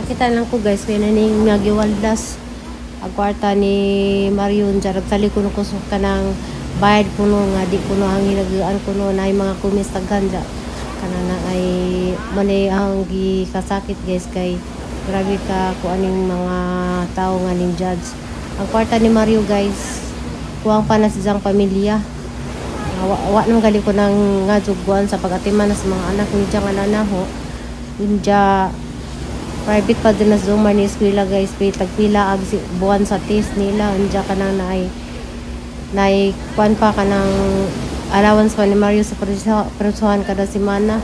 Sakita lang ko guys kay naning nagiwaldas ang kwarta ni Marion jarag tali kuno ko sa kanang bayad kuno nga di kuno ang hinagaan kuno na mga kumis taghan ja kana na ay manay ang gikasakit guys kay grabe ka ku aning mga tao nga ning judge. Ang kwarta ni Mario guys, kuwang pa na sa siyang pamilya. Wa naman gali ko nang nga jugguan sa pag-atiman na sa mga anak ni Jang alanaho. Inja private pa din na Zuma ni eskwela guys, pay tagpila ag buwan sa test nila unja kanang naay naay kuan pa kanang allowance pa ni Mario sa presuhan kada semana.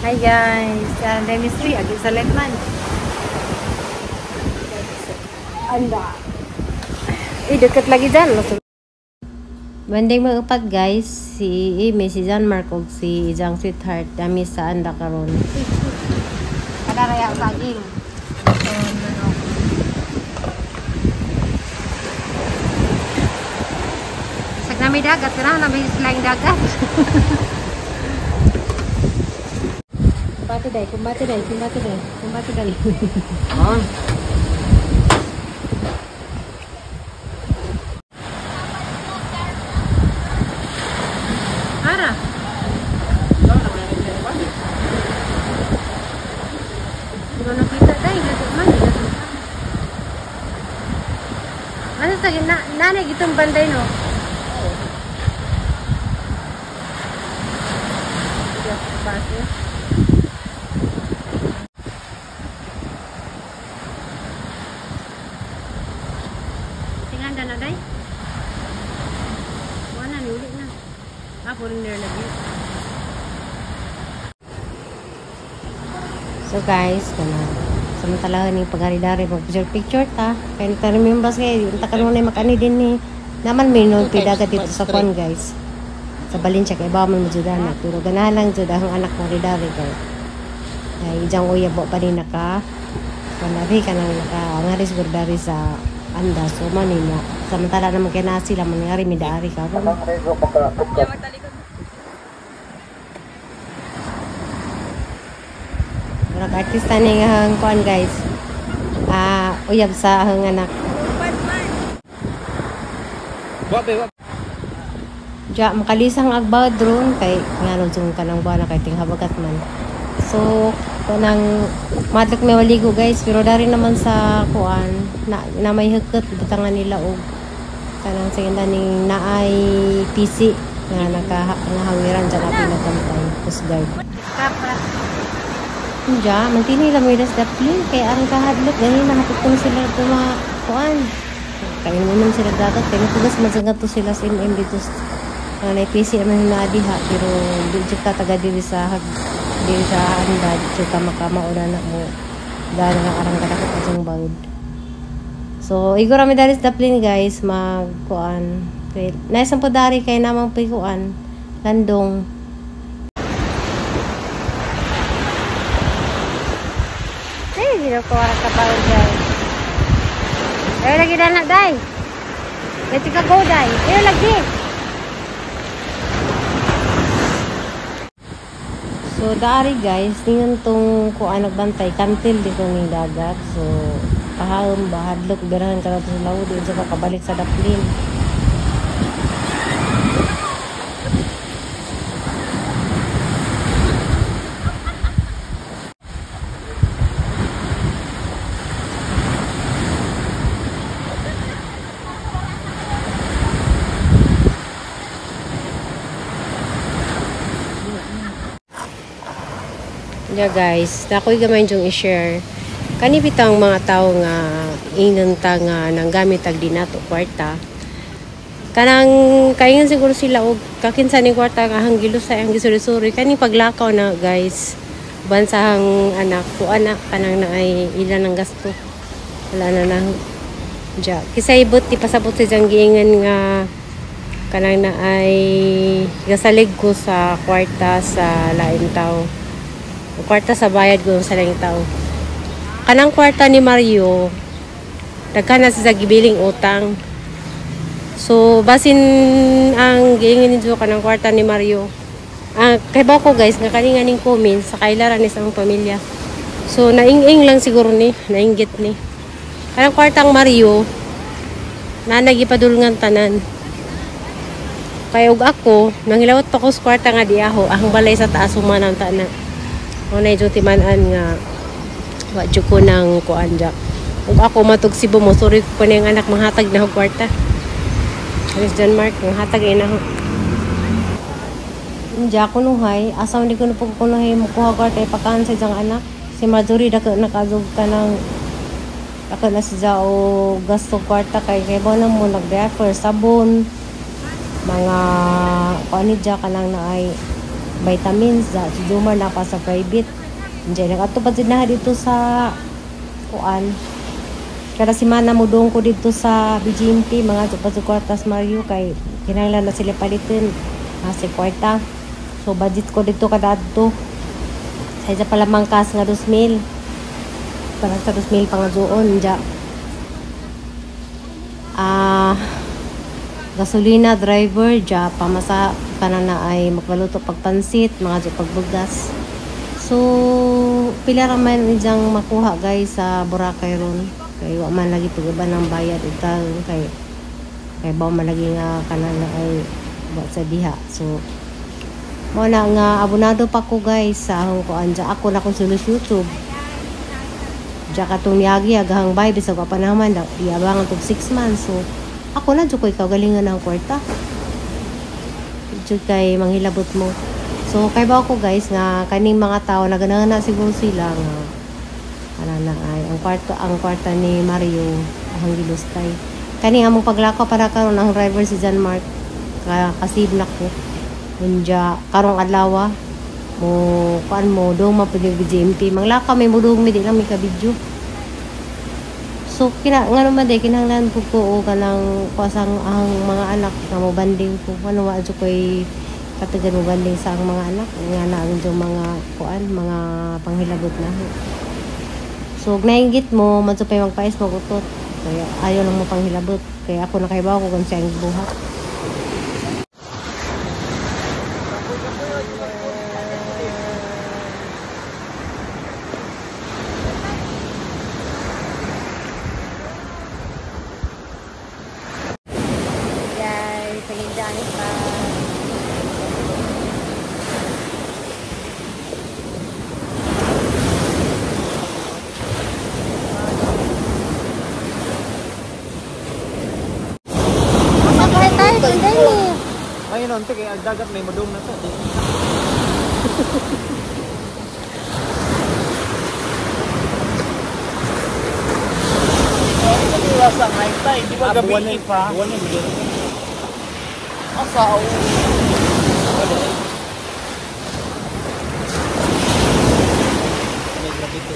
Hi guys, Dentistry, agi sa Letman. Anda. Eh, dekat lagi dyan. Banding mga upat guys, si Amy, si John Mark, ug si Ijang Sweetheart, dami sa anda karon. Kada raya saging. Sag nami dagat, kana nami silang dagat. Kumbate dai, kumbate dai, kumbate dai, kumbate dai. Ah. Ara. Di ko nakita dai, gato man, di gato. Ano sa na nanay gitong banday no? Hindi ako base. Tinganda na day. Wala ni uli na. Ah, foreigner lagi. So guys, kana samantala ni pagari-dari mag picture picture ta. Kay ta remember kay unta karon na makani din ni. Naman may no pidagat dito sa kon guys. Sa Valencia kay ba man mo jud na pero ganahan lang jud ang anak mo ridari kay. Ay ijang uyab pa ni naka kanari kanang naka ngari siguro dari sa anda so man niya. Samantala naman kay na sila man ngari midaari karon. Murag artista ni nga ang kuan guys. Ah, uyab sa ang anak. Ja makalisang agbawad drone kay ngano jung kanang buwan na kay tinghabagat man. So kanang madlok may waligo guys pero dari naman sa kuan na may hukot butangan nila og kanang sa ning naay PC nga naka nga hangiran sa kapin nagkantay Coast Guard. Ja, mantini lang may das daplin kay arang kahadlok gani nahapit ko sila tuma kuan. Kay naman sila dagat kay napugas man to sila sa MM dito. Ang PC man na diha pero di jud ka taga diri sa diri sa anda jud ka makamauna na mo dahil nga arang kadakot atong bawd. So igor mi diri sa daplin guys mag kuan. Kay naisang po dari kay namang pikuan landong. Eh, gino ko ara ka bawd guys. Eh lagi dana dai. Let's go dai. Eh lagi. So dari guys, tingnan tong kuan nagbantay kantil dito ning dagat. So paham ba hadlok birahan ka sa lawod unsa ka kabalik sa daplin. Yeah guys, nakoy gamay yung i-share. Kani bitang mga tao nga ingnon ta nga nang gamit ag di nato kwarta. Kanang kaingan siguro sila og kakinsa ning kwarta nga ang gilusay ang gisuri-suri kaning paglakaw na guys. Bansahang anak ko anak kanang naay ilan ang gasto. Wala na na. Ja, kisay but ti pasabot sa diyang giingan nga kanang na ay gasalig ko sa kwarta sa laing tao. Kwarta sa bayad ko sa laing tao. Kanang kwarta ni Mario, daghan na siya gibiling utang. So, basin ang giingin ni Jo kanang kwarta ni Mario. Kay ba ko guys, nga kani nga ning comments sa kailaran ni sa among pamilya. So, naing-ing lang siguro ni, nainggit ni. Kanang kwartang Mario, na nagipadulngan tanan. Kay og ako, nangilawat pa ko sa kwarta nga di aho, ang balay sa taas human ang tanan. O na yung timan-an nga, wa jud ko nang kuan ja. Ug ako matug Cebu mo, sorry ko pa na yung anak manghatag na og kwarta. Alis John Mark, manghatag ay na ho. Diya kunuhay, asa man di ko napagkunuhay, mukuha kwarta ipakaan sa iyang anak. Si Marjorie dako nakadug ka ng dako na siya o gasto kwarta kay kay ba na mo nag-diaper, sabon, mga kuan ni dya kanang na ay vitamins da si Jomar na pa sa private. Diya nagato pa jud na dito sa kuan. Kada semana mo doon ko dito sa BGMP mga pa sa kwartas Mario kay kinahanglan na sila palitin si kwarta. So budget ko dito kada adto. Sa isa pala mangkas nga 2,000. Parang sa 2,000 pa nga doon dya. Gasolina driver dya pamasa kanan na ay magpaluto pagpansit mga dya pagbugas. So pila ra man diyang makuha guys sa Boracay ron. Kay wa man lagi pag-iba ng bayad utang kay kay ba man lagi nga kanan na ay wa sa diha. So mo na nga abonado pa ko guys sa akong kuan dya. Ako na kong sulus YouTube. Dya katong niagi agahang bay bisag wa pa naman iabangan tog 6 months. So ako na jud ko ikaw galingan ang kwarta. Jud kay manghilabot mo. So kay ba ko guys nga kaning mga tao naganahan na siguro sila nga ana na ay ang kwarta ni Mario ang gilustay. Kani among paglakaw para karon ang driver si John Mark kasib na ko. Unja karong adlaw mo kuan mo dong mapud BGMP manglakaw may mudong mi di lang mi ka video. So kina ngano man day kinahanglan pud ko og kanang kuasang ang mga anak nga mo banding ko ano wa jud koy katagan mo banding sa ang mga anak nga na ang jud mga kuan mga panghilabot na. So og nainggit mo man pay magpais magutot kaya ayo lang mo panghilabot kaya ako nakaibaw ko kung siya ang buhat. Ayun, onte kay ang dagat may mudong na to. Sa high tide, di ba gabi pa? Buwan na gud. Asa o. May gravity.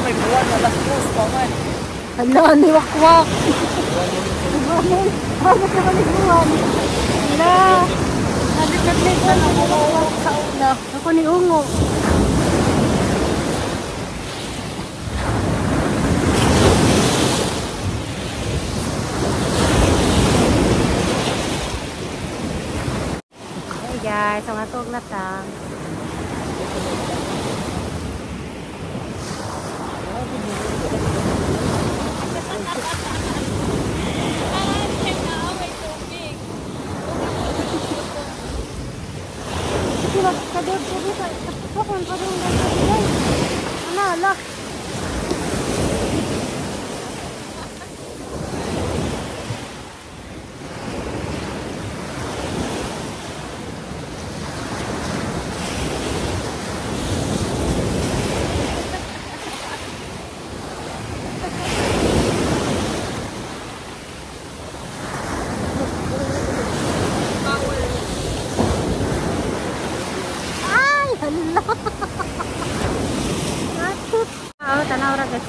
May buwan na last close pa man. Hala, ni wakwak. Ano ka ba ni buwan? Hala. Nagit-nagit na sa una. Ako ni Ungo. Hey guys, ang atog na ta.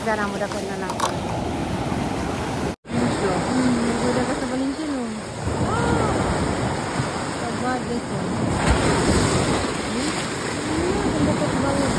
Sana mo dako na lang. Nagkuda ka sa Valencia, no? Kabad, guys, oh. Ang dapat bangin.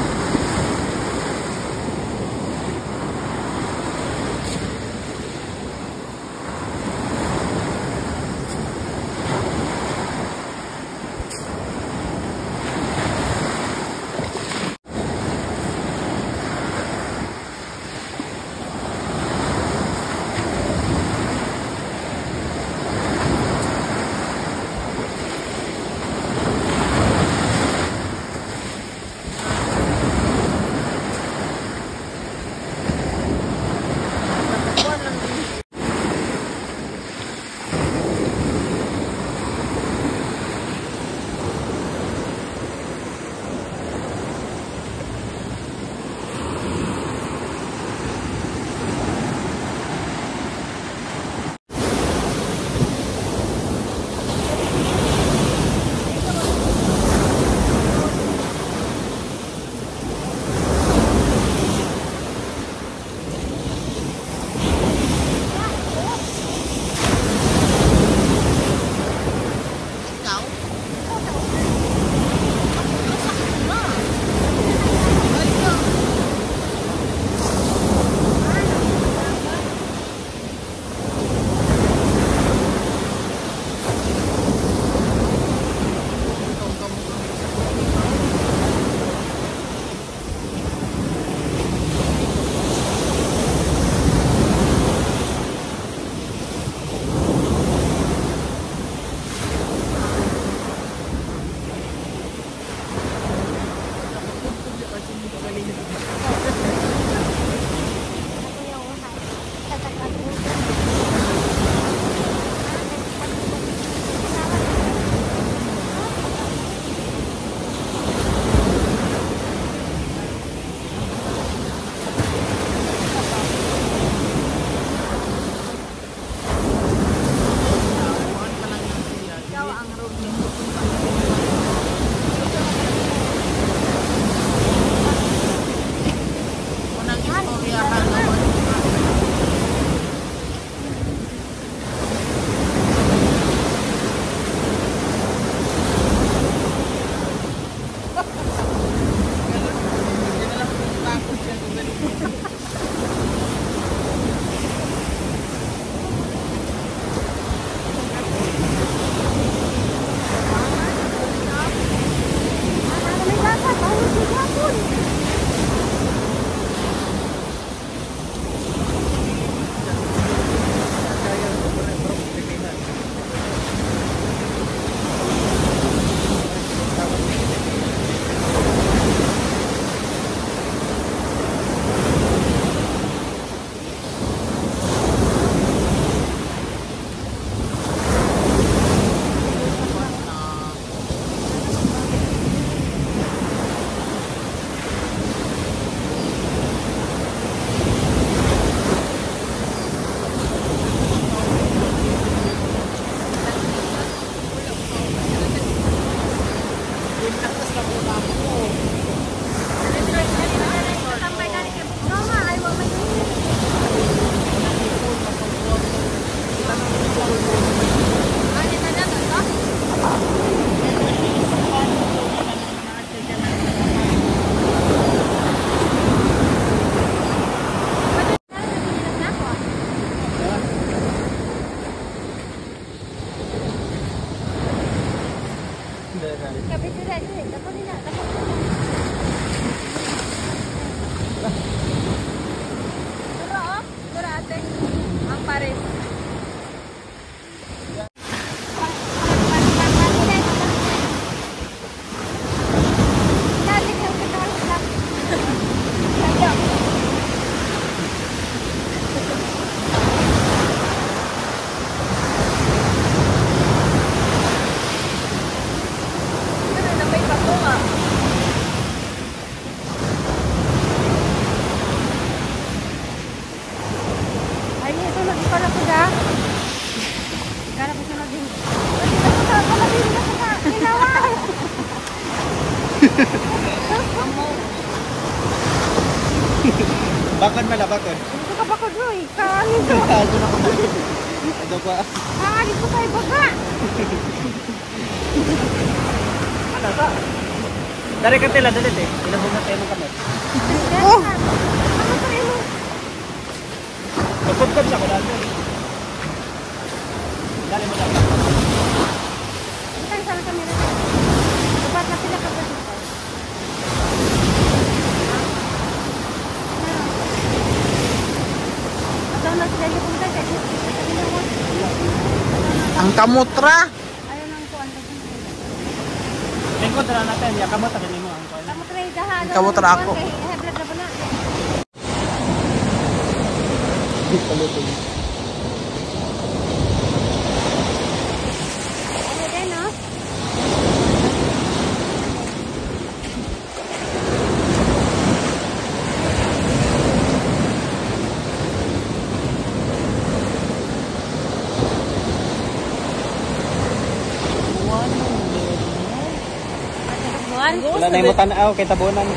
Bakod man la, bakod. Hindi ka bakod, Roy. Kaangin ko. Ano na ko. Ano pa? Kaangin ko kay baga. Ano ta? Dari ka tila dalit eh. Ilabog na tayo mong kamot. Oh! Ano sa imo? Pagkupkop sa kulan. Dali mo lang. Butang sana kamera. Dapat na sila kapag dito. Ataw na sila yung pumunta kay Ang kamutra. Ayaw nang kuan lagi. Lingkod na lang natin. Ya kamot na mo ang kuan. Kamot ra daha. Ang kamutra ako. Kay high blood na ba na? Ano din, no? Wala na yung tanaw kay tabunan.